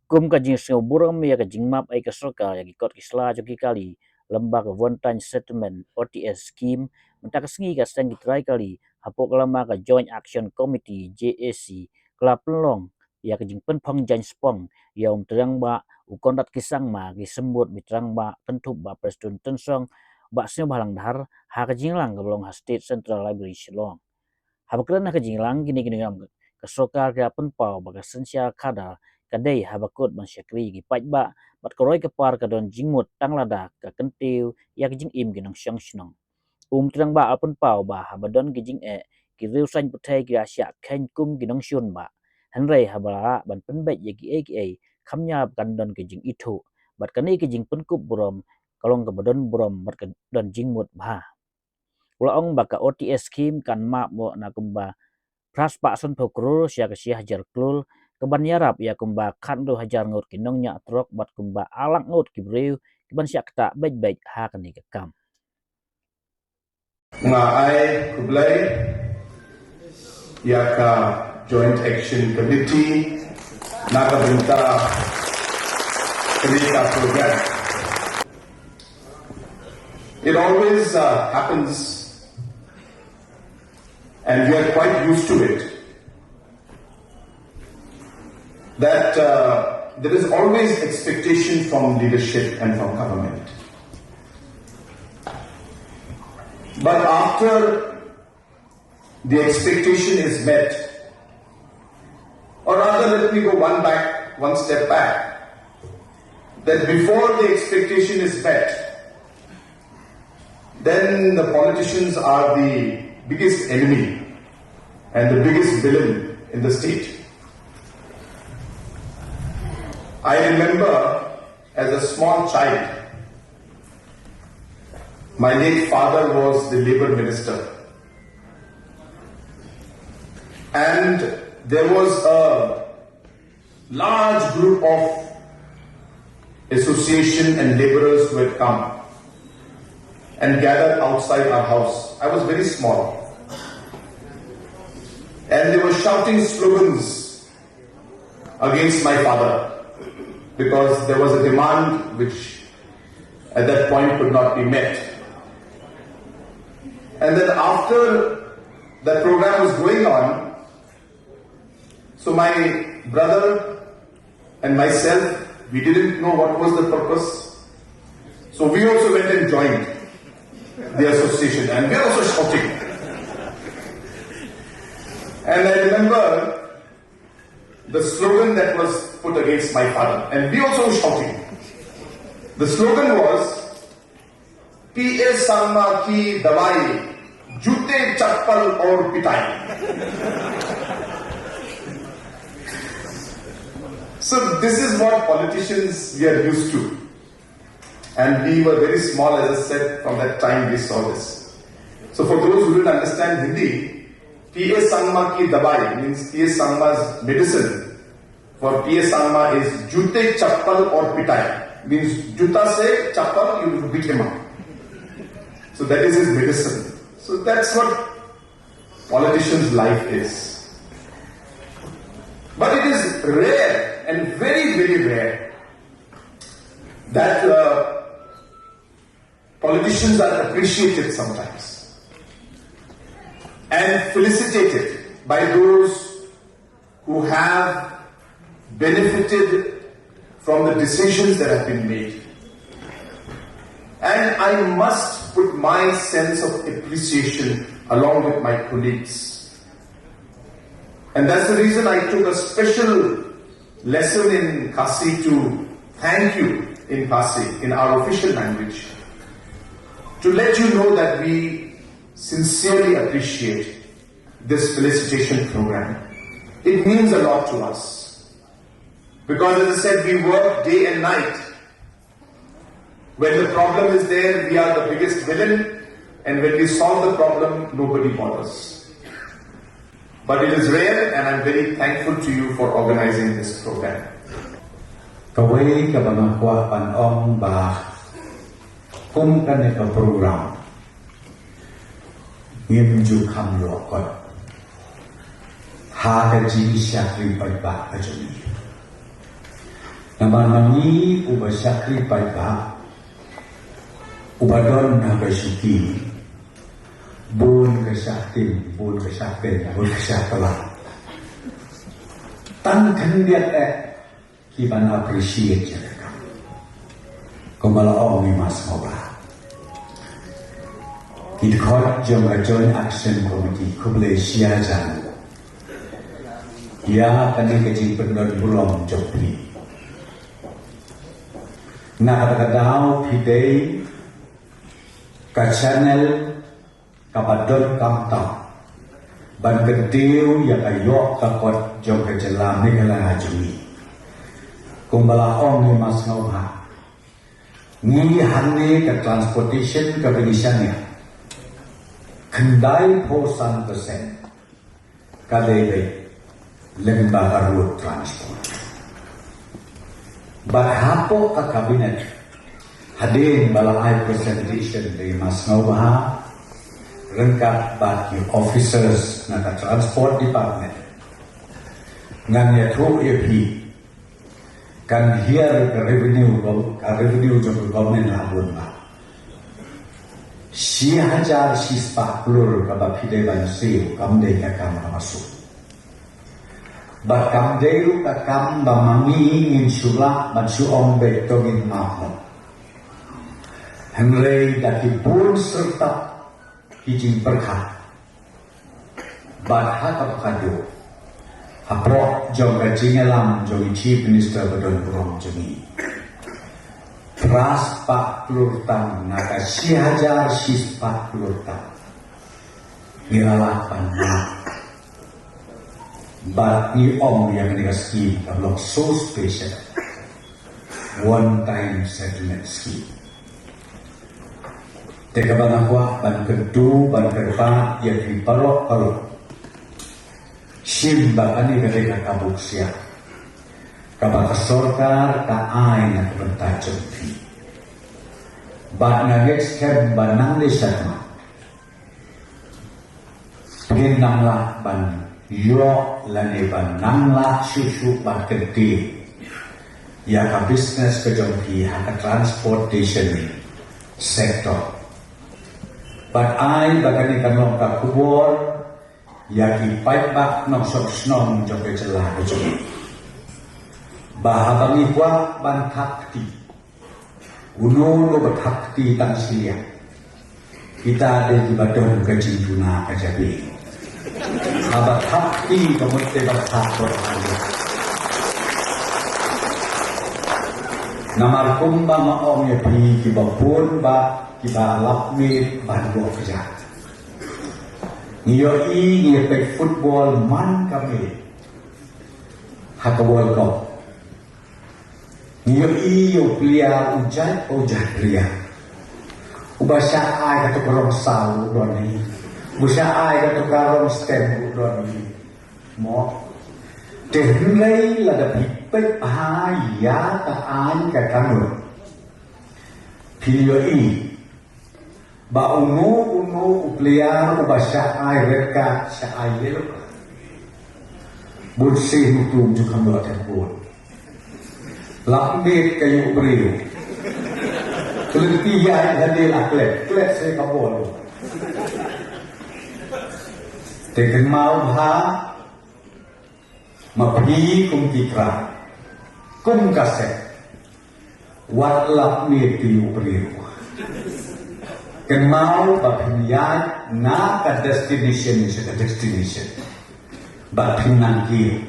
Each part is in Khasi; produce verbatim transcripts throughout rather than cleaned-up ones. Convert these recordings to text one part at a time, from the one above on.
Kum ka jingsngewburom ïa ka jingmap ei ka sorkar ïa ki kot ki sla jong ki kali, lem bad ka Valentine Settlement, O T S scheme, mynta ka sngi ka seng ki trai kali hapoh ka lama ka Joint Action Committee, J A C, ka la pynlong ïa ka jingpynphong jaiñ spong ïa u Trai Rangbah u Conrad K Sangma, ki symbud Trai Rangbah Kynthup Bah Prestone Tynsong, Bah Sniawbhalang Dhar, ha ka jingïalang kaba long ha State Central Library, Shillong. Haba kren ha ka jingïalang, kine ki nongïalam ka sorkar ki la pynpaw ba ka synshar khadar ka dei haba kut ban shakri ïa ki paidbah, bad ka roi ka par ka don jingmut tang lada ka kyntiew ïa ka jingim ki nongshong shnong. U Trai Rangbah u la pynpaw ba haba don ki jingeh, ki riewsaiñ pyrthei ki la shah kheiñ kum ki nongshun bah. Hynrei haba la ban pynbeit ïa kiei kiei, kham ñiar ba kan don ki jingithuh, bad kane ka jingpynkup burom ka long kaba don burom bad ka don jingmut bha. U la ong ba ka O T S scheme kan map noh na kumba phra spah sanphew klur sha ka shi hajar klur, kaban ïarap ïa kumba khathynriew hajar ngut ki nongñiah trok bad kumba ar lak ngut ki briew kiban shah ktah beit beit ha kane ka kam. Nga ai khublei ïa ka Joint Action Committee na ka bynta kane ka program. It always uh, happens, and we are quite used to it, that uh, there is always expectation from leadership and from government. But after the expectation is met, or rather, let me go one back, one step back, that before the expectation is met, then the politicians are the biggest enemy and the biggest villain in the state. I remember as a small child, my late father was the labor minister, and there was a large group of association and laborers who had come and gathered outside our house. I was very small. And they were shouting slogans against my father because there was a demand which at that point could not be met. And then after that program was going on, so my brother and myself, we didn't know what was the purpose. So we also went and joined the association and we were also shouting. And I remember the slogan that was put against my father, and we also shouting. The slogan was, "P A Sangma ki dawai, jute chappal aur pitai." So this is what politicians we are used to. And we were very small, as I said, from that time we saw this. So for those who didn't understand Hindi, P A Sangma ki dawai means P A Sangma's medicine. For P A Sangma is jute chappal aur pitai. Means juta se chappal, you will beat him up. So that is his medicine. So that's what politician's life is. But it is rare and very, very rare that uh, politicians are appreciated sometimes and felicitated by those who have benefited from the decisions that have been made. And I must put my sense of appreciation along with my colleagues. And that's the reason I took a special lesson in Khasi to thank you in Khasi, in our official language, to let you know that we sincerely appreciate this felicitation program. It means a lot to us. Because as I said, we work day and night. When the problem is there, we are the biggest villain. And when we solve the problem, nobody bothers. But it is rare, and I'm very thankful to you for organizing this program. Kawei kaba nga kwah ban ong ba kum kane ka program Ngim ju kham ïoh kot ha ka jingshakri paidbah ka jong ngi. Namar ma ngi uba shakri paidbah, uba don ha ka shuki, bun ka shah tim, bun ka shah peng, bun ka shah palat. Tang khyndiat eh ki ban appreciate ïa ka kam. Kumba la ong i Mass Ngoba, ki dkhot jong ka Joint Action Committee, khublei shihajar ïa kane ka jingpyndonkam burom jong phi. Na kata ka daw phi dei ka channel kaba donkam tam ban kyntiew ïa ka ïoh ka kot jong ka jylla Meghalaya jong ngi. Kumba la ong i Mass Ngoba, ngi hangne ka transportation kaba ngi shaniah, khyndai phew san percent ka dei beit lyngba ka road transport. Bad hapoh ka cabinet, hadien ba la ai presentation da i Mass Ngoba ryngkat bad ki officers na ka transport department, ngan ïathuh ïa phi, kan hiar ka revenue, ka revenue jong ka government la bun bha. Shi hajar shi spah klur kaba phi dei ban siew kam dei ka kam kaba suk. Bad kam dei ruh ka kam ba ma ngi ngin shu lah ban shu ong beit to ngin map mo. Hynrei da ki bun syrtap ki jingpyrkhat bad ha kaba khatduh, hapoh jong ka jingïalam jong i Chief Minister ba don burom jong ngi, phra spah klur tang na ka shi hajar shi spah klur tang ngi la lah ban map. Bad ngi ong ïa kane ka scheme ka long so special, one time settlement scheme. Te kaba nga kwah ban kyntu ban kyrpad ïa phi baroh baroh, shim ba kane ka dei ka kabu ksiar kaba ka sorkar ka ai na ka bynta jong phi. Bad nga ngeit skhem ba nangne shakhmat phin nang lah ban ïoh lane ban nang lah shuh shuh ban kyntiew ïa ka business ka jong phi ha ka transportation sector. Bad ai ba kane kan long ka khubor ïa ki paidbah nongshong shnong jong ka jylla ka jong ngi, ba haba ngi kwah ban thap kti, uno uno ba thap kti tang shiliang. Kita dei kiba don ka jingduna ka jabieng. Haba thap kti ka mut te ba thap bor. Namar kumba nga ong ïa phi, kiba bun bah kiba lap miet ban ïoh ka jaka. Ngi ïohi, ngi ïa peit football man ka miet ha ka World Cup. Ngi ïohi ïa u player u jait, u jait player. Uba shah ai kato ka rong saw u don hi. Uba shah ai kato ka rong stem u don hi. Mo. Te hynrei lada phi peit bha ïa ka aiñ ka kanun, phin ïohi ba uno uno u player uba shah ai red card, shah ai yellow card, bun sien u tum ju kham ïoh thep bun. Lap miet ka ïoh briew. Klet ïa ïa dei la klet, klet se ka bol. Te kynmaw bha, ma phi kum ki kra, kum ka seng, wat lap miet ïa u briew. Kynmaw ba phin ïaid na ka destination sha ka destination. Ba phin nang kiew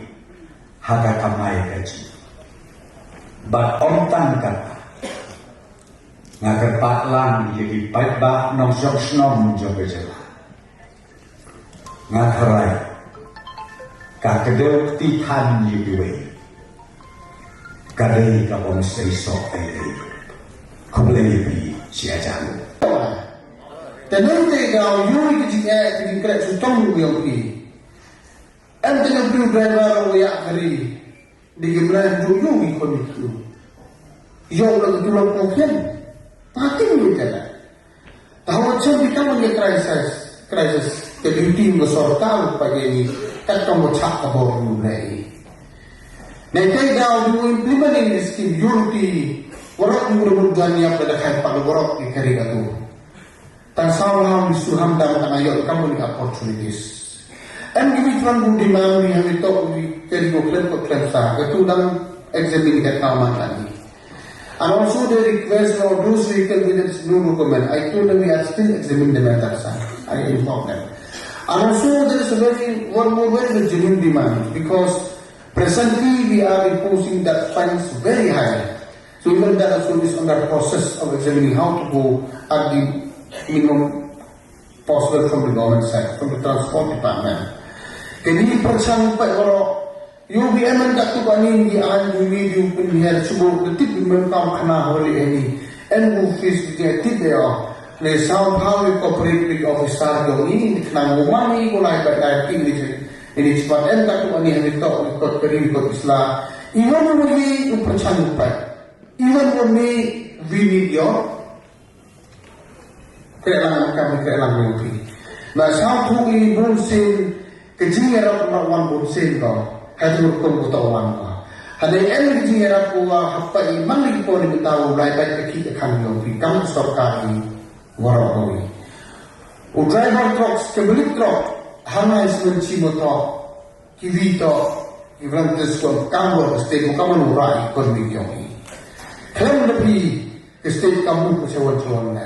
ha ka kamai kajih. Bad ym tang kata, nga kyrpad lang ïa ki paidbah nongshong shnong jong ka jylla. Nga tharai ka kdew kti than ïa kiwei ka dei kaba ym sei soh ei ei. Khublei ïa phi shihajar. Te nangta ka ïoh ïa ki jingeh, ki jingkreh shitom ïa phi. Em, te ngi briew driver u ïa kari. Di ki mlien ju ïoh ki khun ki tu. Ïoh la ki tu la pokien. Patin ïoh kena. Tahu chem di kamu ïa crisis. Crisis, ka duty ka sorkar pa ye ni, kat kam mo chak ka bor nu le. Nai te daw du implement ni skim unity, warok nu da mut dan yap da khai pa warok ni kari ka tu. Tang saw lam ni suham dam tang ayok kam ni opportunities. Em ki bit wan bu demand ni hami tok ni kari ko klem ko klem sa, ka tu dang examine ka tau man tani. And also they request for those vehicles with its new document. I told them we are still examining the matter, sir. I informed them. And also there is a very, one more very genuine demand because presently we are imposing that fines very high. So even that also is under process of examining how to go at the minimum possible from the government side, from the transport department. Kani pyrshang pa waro U B M and Doctor Banin di an di video pun her subuh detik di mem kam khana holi eni. En office di tip de o. Le sound how you cooperate with officer yo ni di khnang woman ni ko lai ba dai king di ini cepat en Doctor Banin hemi tok di kot kering kot isla. Iwan wali u pyrshang pa. Iwan wali vini yo. Kre lang kam kre lang yo pi. Na sound thu i bun sin Ka jingïarap na wan bun sien ko, ha tu kum ko to wan ko. Hynrei em ka jingïarap ko wa hapa i man lagi ko ni mynta u lai bai ka ki ka khang yong phi kam ka sorkar i warok ko i. U driver truck, ka belik truck, hana ismen chi motor, ki wi to, ki volunteers ko kam wa ka state ko kam u rai ko ni yong i. Khlem da phi ka state kam u ko sewan sewan na.